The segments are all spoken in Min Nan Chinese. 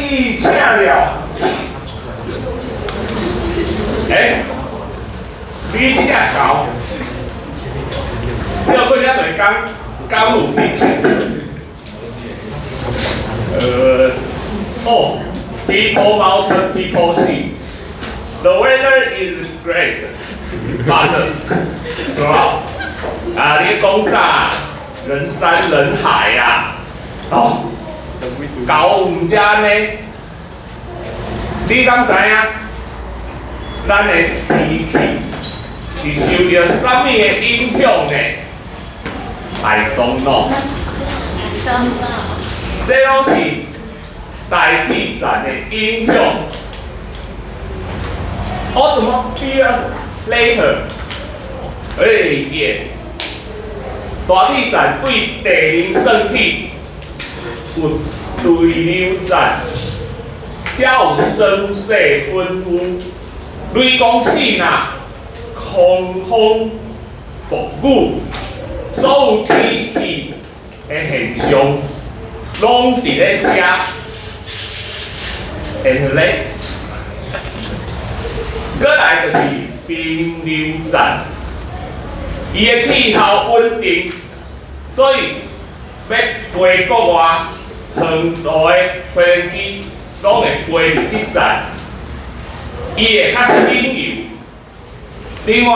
你請了。欸，你這隻猴，你有困遮濟工，敢有去請？哦，People mountain, people sea. The weather is great, but 對吧？啊，你講啥？人山人海啊！哦，狗毋食呢？你敢知影？咱的天氣是受著啥物的影響呢？I don't know。這攏是大氣層的影響。Atmosphere layer，哎耶！大氣層對地面算起，有對流層，才有霜雪粉霧、雷公爍啊、狂風暴雨，所有天氣的現象，攏佇咧遮。And 咧，閣來就是平流層，伊的氣候穩定，所以欲飛國外長途的飛機，攏會飛佇這層，伊會較省油。另外，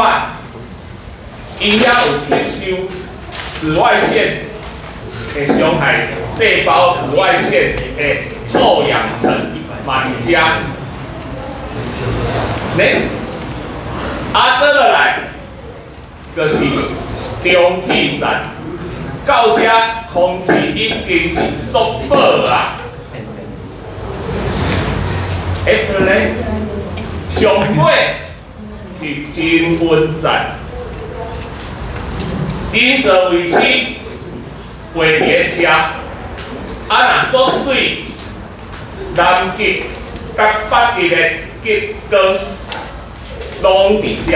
伊遐有吸收紫外線會傷害細胞，紫外線的臭氧層嘛佇遮。Next，啊，閣落來，就是中氣層，到遮空氣已經是足飽啊。After 咧，上尾是真雲層，𪜶座位置飛佇咧遮，啊若足媠，南極佮北極的極光攏佇遮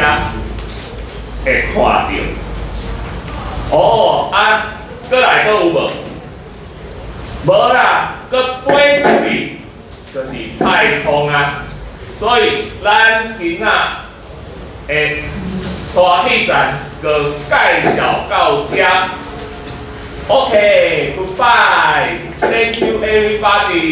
會看著。哦，啊，閣來閣有無？無啦，閣飛出去就是太空啊。所以咱今仔的大氣層就介紹到遮。OK，goodbye，thank you everybody。